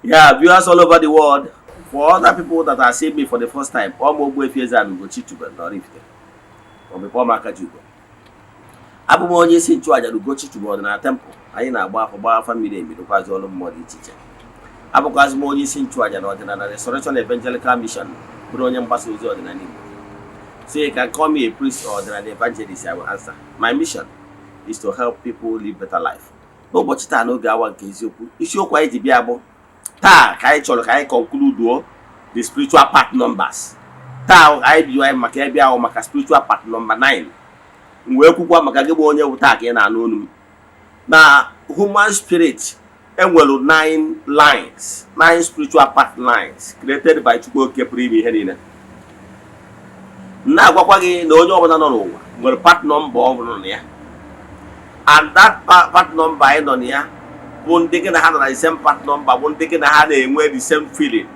Yeah, viewers all over the world, for other people that are seeing me for the first time, kpọọ m Ogbuefi Eze-Ana Ugochi tubelu n'Oraifite, maọbụ kpọọ m Akajiugo. Abụ m onye isi nchụaja na Ugochi tubelu ọdịnala temple. Anyị na-agba afọ, gbaa afa mmiri emi, rụkwazi ọrụ mmụọ dị iche iche. Abụkwazị m onye isi nchụaja na Ọdịnala Restoration Evangelical Mission, bụrụ onye mgbasa ozi ọdịnala Igbo. So you can call me a priest or ọdịnala evangelist, I will answer. My mission is to help people live better life. N'ụbọchị taa, n'oge awa nke eziokwu, isiokwu anyị ji bịa bụ taa ka anyị chọrọ ka anyị conclude the spiritual path numbers. Taa anyị bi anyị maka ebe ahụ maka spiritual path number 9. M wee kwukwa maka gị bụ onye bụ taa ka ị na-anụ olu m, na human spirit enwere nine lines, nine spiritual path lines created by Chukwu Okike pụrụ ime ihe niile. M na-agwakwa gị na onye ọbụla nọ n'ụwa nwere path number ọ bụla na ya, and that path number anyị nọ na ya bụ ndị gị na ha nọ na the same path number, bụ ndị gị na ha na-enwe the same feeling,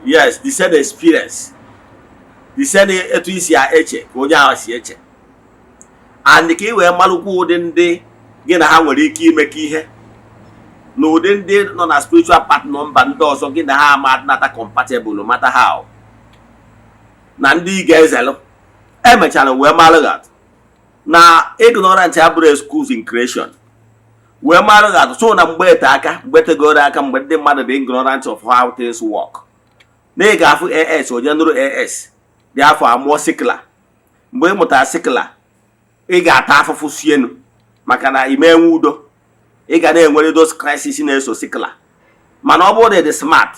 yes, the same experience, the same etu isi eche ka onye ahụ si eche. And ka ị wee malụkwa ụdị ndị gị na ha nwere ike imekọ ihe na ụdị ndị nọ na spiritual path number ndị ọzọ gị na ha ama nata compatible, no matter how, na ndị ị ga-ezelụ. Emechara wee malụ that na ignorant abụrụ excuse in creation. Wee malụ that so na mgbe ete aka, mgbe tegoro aka, mgbe ndị mmadụ dị ignorant of how things work, na ị ga-afụ AS, onye nụrụ AS dị afọ amụọ sickler. Mgbe ị mụtara sickler, ị ga-ata afụfụ sienu, maka na ime enwe udo, ị ga na-enwere those crisis na-eso sickler. Mana ọ bụrụ na ị dị smart,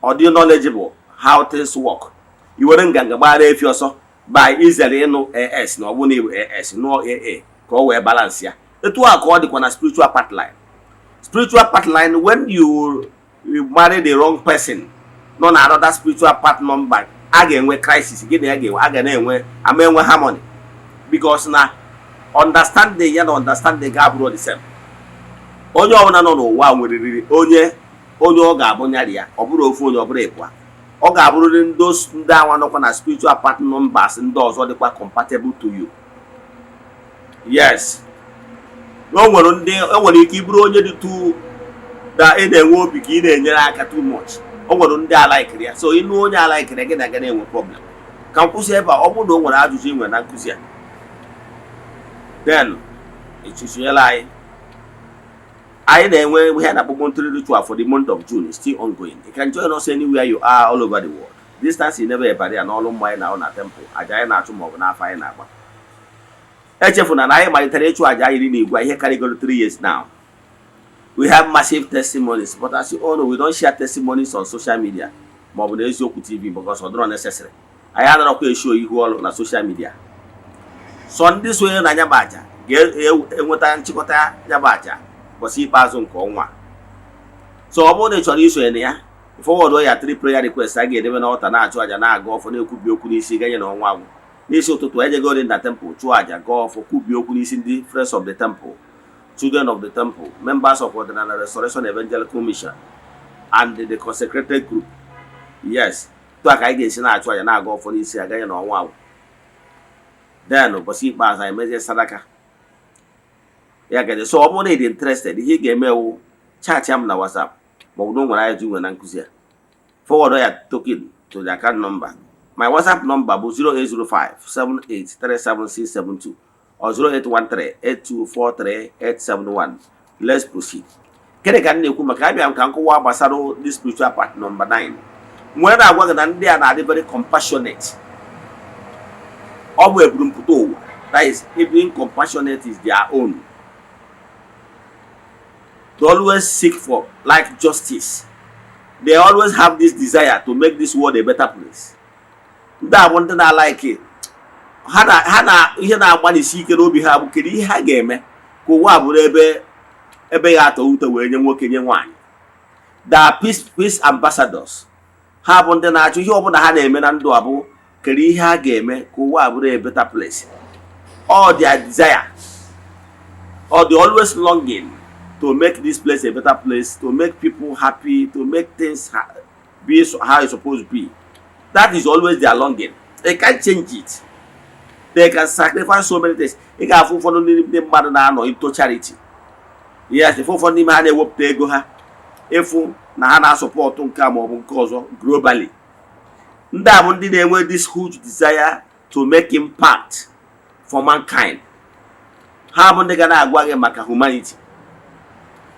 ọ dị knowledgeable how things work, i were nganga gbara efi ọsọ by izere ịnụ AS, na ọ bụrụ na ịbụ AS, nụọ AA ka ọ wee balance ya. Etu a ka ọ dịkwa na spiritual path line. Spiritual path line, when you marry the wrong person nọ na another spiritual path number, a ga-enwe crisis. Gị na ya ga-enwe, a ga na-enwe ama enwe harmony, because na understanding ya na understanding ga-abụrụ the same. Onye ọbụla nọ n'ụwa nweriri onye ọ ga-abụ nyarị ya. Ọ bụrụ ofu onye, ọ bụrụ ịbụa, ọ ga-abụrịrị ndị anwa nọkwa na spiritual path numbers ndị ọzọ dịkwa compatible to you. Yes, o nwere ndị e nwere ike ịbụrụ onye dị too na ị na-enwe obi ka ị na-enyere aka too much. O nwere ndị alaikiri ya, so ịnụ onye alaikiri gị na ga na-enwe problem. Ka m kwụsị ebe a. Ọ bụrụ na o nwere ajụjụ ị nwere na nkụzi a, then echuchinyela anyị. Anyị na-enwe ihe na-akpọ monthly ritual for the month of June is still ongoing. You can join us anywhere you are all over the world. Distance is never a barrier n'ọrụ mmụọ anyị na-ahụ na temple, aja anyị na-achụ maọbụ n'afọ anyị na-agba. Echefuna na anyị malitere ịchụ aja iri na igwe ihe karịgoro 3 years now. We have massive testimonies, but as you all know, we don't share testimonies on social media maọbụ na Eziokwu TV because ọ dịrọ necessary. Anyị anarọkwa eshow ihu ọrụ na social media. Sọ ndị sonye na nyaba aja ga-enweta nchịkọta nyaba aja ụbọchị ikpeazụ nke ọnwa. So ọ bụrụ na ị chọrọ isonye na ya, forward ya three prayer requests a ga-edebe n'ọta, na-achụ aja, na-aga ọfọ, na-ekwubi okwu n'isi ganye na ọnwa agwụ. N'isi ụtụtụ, ejegori na temple, chụọ aja, gaa ọfọ, kwubie okwu n'isi ndị friends of the temple, children of the temple, members of Ọdịnala Restoration Evangelical Mission and the consecrated group. Yes, tụ a ka anyị ga-esi na-achụ aja, na-aga ọfọ n'isi aganye na ọnwa agwụ. Then ụbọchị ikpeazụ, anyị mezie sadaka ya gaje. So ọ bụrụ na ị dị interested, ihe ị ga-eme wụ chat m na WhatsApp, ma ọ bụ na o nwere ajụjụ nwere na nkụzi a, forward ya token to the account number. My WhatsApp number bụ 0805 7837672 or 0813 8243871. Let's proceed. Gịnị ka m na-ekwu maka abịa m ka m kọwa gbasara ndị spiritual path number 9? Nwere na-agwa gị na ndị a na-adị very compassionate. Ọ bụ eburumpụta ụwa, that is, being compassionate is their own. They always seek for like justice. They always have this desire to make this world a better place. Ndị a bụ ndị na-alike ha na ihe na-agbalịsi ike n'obi ha bụ kedu ihe ha ga-eme ka ụwa bụrụ ebe ya atọ ute wee nye nwoke, nye nwaanyị. The peace ambassadors. Ha bụ ndị na-achọ ihe ọbụla ha na-eme na ndụ abụ kedu ihe ha ga-eme ka ụwa bụrụ a better place. All their desire or they always longing to make this place a better place, to make people happy, to make things be how it's supposed to be. That is always their longing. They can't change it. They can sacrifice so many things. Ị ga-afụ ụfọdụ ndị mmadụ na-anọ into charity. Yes, ụfọdụ n'ime ha na-ewepụta ego ha. Ịfụ na ha na-asupport nke a maọbụ nke ọzọ globally. Ndị a bụ ndị na-enwe this huge desire to make impact for mankind. Ha bụ ndị ga na-agwa gị maka humanity.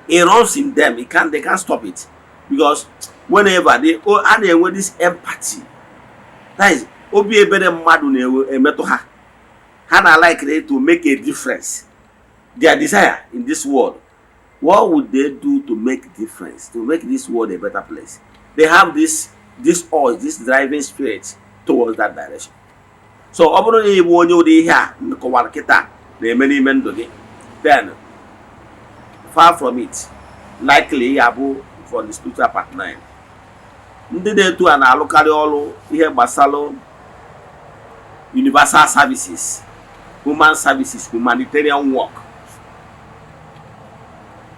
It runs in them. It can't they can't stop it, because whenever they, a na-enwe this empathy, that is, obi ebere mmadụ na-emetụ ha. Ha na like to make a difference. Their desire in this world, what would they do to make difference, to make this world a better place? They have this urge, this driving spirit towards that direction. So ọ bụrụ na ị bụ onye ụdị ihe a m kọwara kịta na-eme n'ime ndụ gị, then far from it likely ya bụ for the spiritual path 9. Ndị na-etu a na-alụkarị ọrụ ihe gbasara universal services, human services, humanitarian work,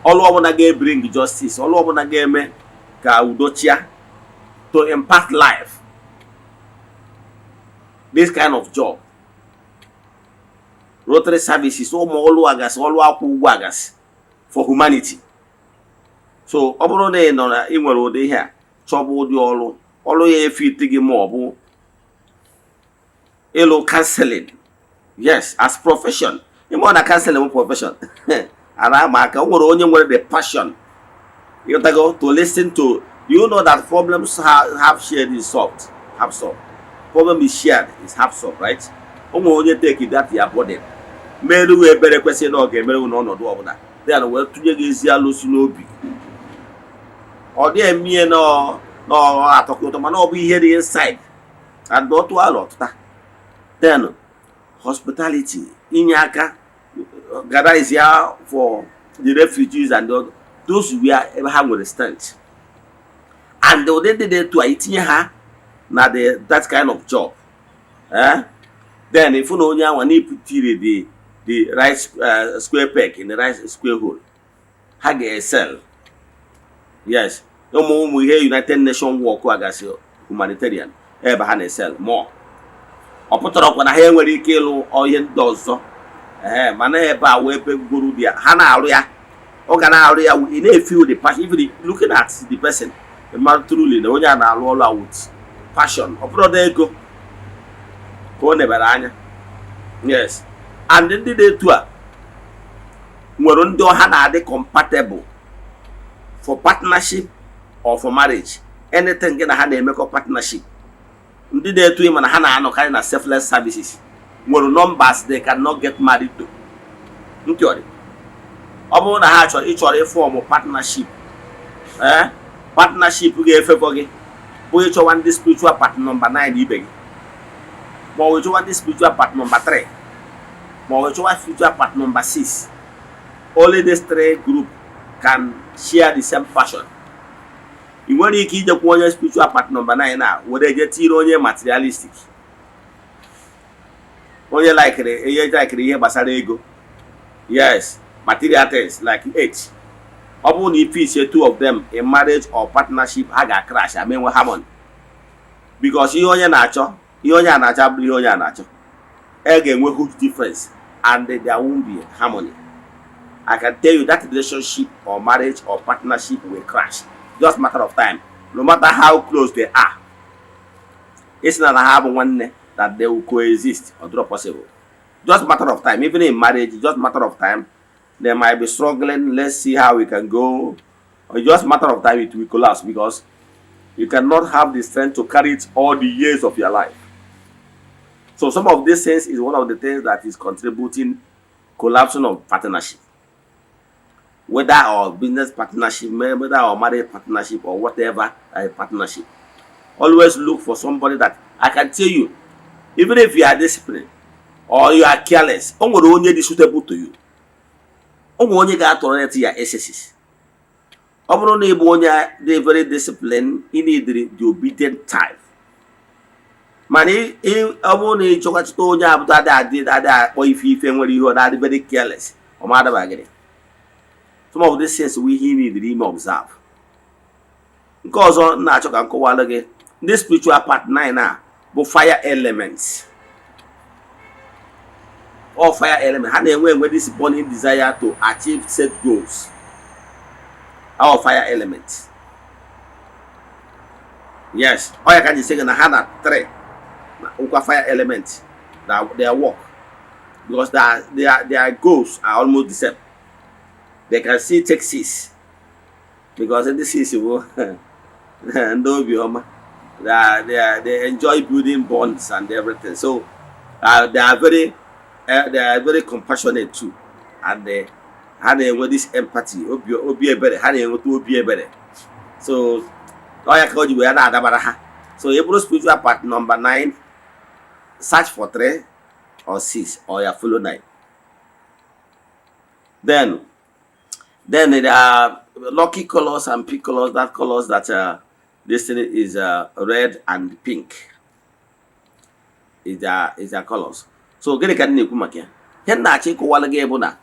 ọrụ ọbụla ga-ebring justice, ọrụ ọbụla ga-eme ka udo chia, to impact life, this kind of job, Rotary services, ụmụ ọrụ agasị, ọrụ akwụ ụgwọ agasị for humanity. So ọ bụrụ na ị nọ na ị nwere ụdị ihe a, chọba ụdị ọrụ, ọrụ ya efit gị, ma ọ bụ ịlụ counseling. Yes, as profession. Ime ọ na counseling bụ profession a na-ama aka. O nwere onye nwere the passion, ịghọtago, to listen to you know that problems half shared is solved, half solved. Problem is shared is half solved, right? O nwere onye take that ya burden, merụ ebere kwesịrị na ọ ga-emerụ n'ọnọdụ ọbụla, then wee tụnye gị ezi alụsị n'obi. Ọ dị eme na ọ atọkọ ụtọ, mana ọ bụ ihe dị inside and ọtụ alụ ọtụta. Then hospitality, inye aka organize ya for the refugees and the, those where ebe ha nwere strength and ụdị ndị dị etu a, itinye ha na the that kind of job, eh? Then ifu na onye anwa na-eputiri the right square peg in the right square hole, ha ga-excel. Yes, ụmụ ụmụ ihe United Nation work agasị, humanitarian, ebe ha na-excel more. Ọ pụtara ọkwa na ha enwere ike ịlụ ihe ndị ọzọ, ee, mana ebe a wee ebe goro dị ya, ha na-arụ ya, ọ ga na-arụ ya, ị na-efeel the passion. Even looking at the person, mmadụ truly na onye a na-alụ ọrụ a with passion. Ọ bụrụ na ego ka o nebere anya. Yes, and ndị dị etu a nwere ndị ọha na-adị compatible for partnership or for marriage, anything gị na ha na-emekọ partnership. Ndị na-etu ịma na ha na-anọkarị na selfless services nwere numbers they cannot get married to. Ntịọrị ọ bụrụ na ha chọrọ ịchọrọ ịform partnership, ee, partnership ga-efavor gị bụ ịchọwa ndị spiritual path number 9 ibe gị, ma ọ bụ ịchọwa ndị spiritual path number 3, ma ọ bụ ịchọwa spiritual path number 6. Only these three group can share the same passion. Ị nwere ike ijekwa onye spiritual path number 9 a were je tiri onye materialistic, onye likere ihe, likere ihe gbasara ego. Yes, material things like 8. Ọ bụrụ na i fix two of them in marriage or partnership, ha ga-crash ama enwe harmony, because ihe onye na-achọ, ihe onye a na-achọ abụrụ ihe onye a na-achọ. E ga-enwe huge difference and there won't be harmony. I can tell you that relationship or marriage or partnership will crash, just matter of time, no matter how close they are. It's na ha bụ nwanne that they will coexist or not possible. Just matter of time. Even in marriage, just matter of time, they might be struggling. Let's see how we can go, or just matter of time, it will collapse, because you cannot have the strength to carry it all the years of your life. So some of these things is one of the things that is contributing collapsing of partnership, whether or business partnership, whether or marriage partnership or whatever partnership. Always look for somebody that I can tell you, even if you are disciplined or you are careless, o nwere onye dị suitable to you. O nwere onye ga-atolerate ya excesses. Ọ bụrụ na ị bụ onye dị very disciplined, ị need the obedient type. Mana ọ bụrụ na ị chọkachita onye abụta adị adị adị akpọ ife ife, nwere ihe ọ na-adị very careless, ọ ma adaba gịnị. Some of these things wụ ihe ị need ime observe. Nke ọzọ m na-achọ ka m kọwalụ gị, ndị spiritual path 9 a bụ fire elements. All fire element, ha na-enwe enwe this burning desire to achieve set goals. All fire elements. Yes, ọ ya ka ji sị gị na ha na 3 na ụkwa fire element na their work, because their goals are almost the same. They can still take six because ndị six bụ ndị obiọma. They enjoy building bonds and everything, so they are very compassionate too, and ha na-enwe this empathy, obi ebere. Ha na-enweta obi ebere, so ọ ya ka o ji wee na-adabara ha. So ị bụrụ spiritual path number 9, search for 3 or 6 or ya follow 9. Then there are lucky colors and pick colors. That colors that this thing is red and pink is their colors. So gịnị ka m na-ekwu maka ya? Ihe m na-achọ ịkọwara gị bụ na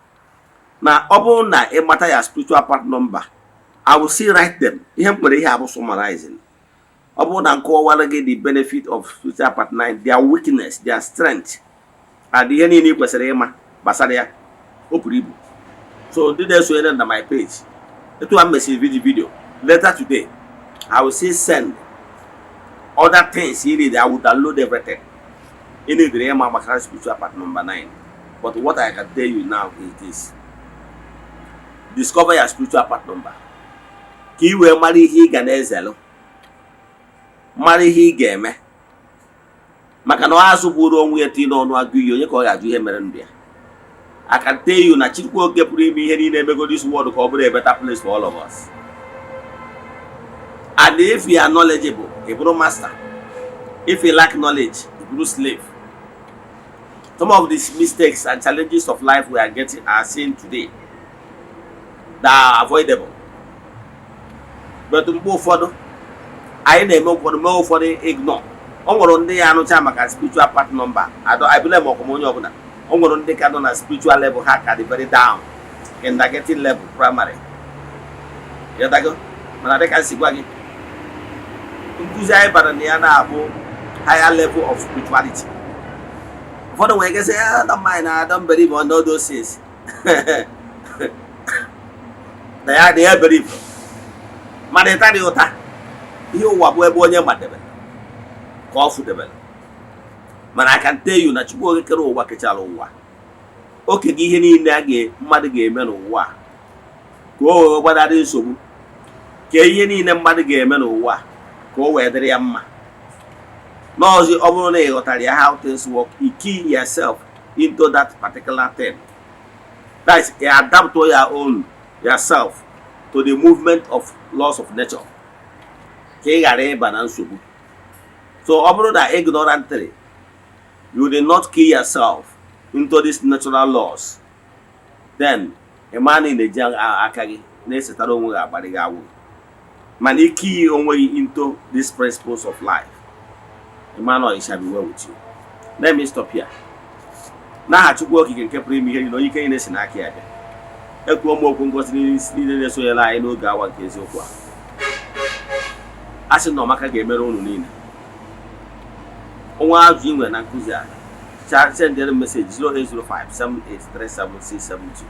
ọ bụrụ na ị mata ya spiritual path number, I will still write them. Ihe m nwere ihe abụ summarizing. Ọ bụrụ na nkọwara gị the benefit of spiritual path 9, their weakness, their strength and ihe niile ị kwesịrị ịma gbasara ya, o buru ibu. So ndị na-esonyere na my page, etu a m mesịrị video later today, I will still send other things you need. I will download everything you need ịma gbasara spiritual path number 9. But what I can tell you now is this: discover your spiritual path number ka ị wee mara ihe ị ga na-ezelụ, mara ihe ị ga-eme, maka na azụ bụrụ onwe ya tinye n'ọnụ agụ iyi, onye ka ọ ga-ajụ ihe mere ndụ ya? I can tell you na Chukwu oke pụrụ ime ihe niile emego this world ka ọ bụrụ a better place for all of us. And if you are knowledgeable, ị bụrụ master. If you lack knowledge, ị bụrụ slave. Some of these mistakes and challenges of life we are getting are seeing today that are avoidable, but mgbe ụfọdụ anyị na-eme ụfọdụ, mee ụfọdụ ignore. O nwere ndị ya anụcha maka spiritual path number. I believe ọkụm onye ọbụla. O nwere ndị ka nọ na spiritual level ha ka dị very down, kindergarten level, primary. Ịghọtago? Mana dịka m si gwa gị, nkụzi anyị bara na ya na-abụ higher level of spirituality. Ụfọdụ nwere ike sị, "Ah, don't mind, I don't believe on all those things," na ya believe, mana ịtarị ụta ihe ụwa bụ ebe onye madebere ka ọ fụdebere. Mana I can tell you na Chukwu oke kere ụwa kechara ụwa oke gị, ihe niile a ga mmadụ ga-eme n'ụwa a, ka o wee gbanarị nsogbu, kee ihe niile mmadụ ga-eme n'ụwa a, ka o wee dịrị ya mma. N'ọzọ, ọ bụrụ na ị ghọtara ya, how things work, you key yourself into that particular thing, that is, you adapt to your own yourself to the movement of laws of nature, ka ị ghara ịba na nsogbu. So ọ bụrụ na ignorantly you did not key yourself into these natural laws, then ị ma na ị na-eji aka gị na-esetara onwe gị agbarị gị awụ. Mana ike onwe gị into these principles of life, ị ma na it shall be well with you. Let me stop here. N'aha Chukwu Okike nke pụrụ ime ihe niile, onye ike niile si n'aka ya bịa, ekwuo m okwu ngozi niile na-esonyere anyị n'oge awa nke eziokwu a. A sị na ọmaka ga-emere unu niile. Onwe ajụ ị nwere na nkụzi a, sendere m message 08057837672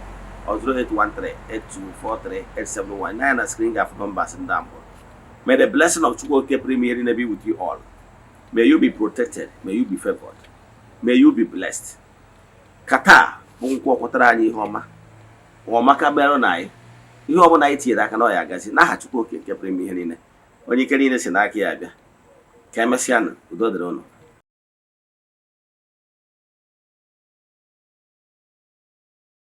or 08138243871. Na ya na screen ga-afụ numbers ndị a mbụ. May the blessing of Chukwu Okike pụrụ ime ihe niile be with you all. May you be protected. May you be favored. May you be blessed. Ka taa bụ nkwụ ọkwọtara anyị ihe ọma, ọmaka merụ na anyị, ihe ọbụla anyị tinyere aka na ọ ya agazi, n'aha Chukwu Okike nke pụrụ ime ihe niile, onye ike niile si n'aka ya bịa. Ka emesịa nụ, udo dịrị ụnụ.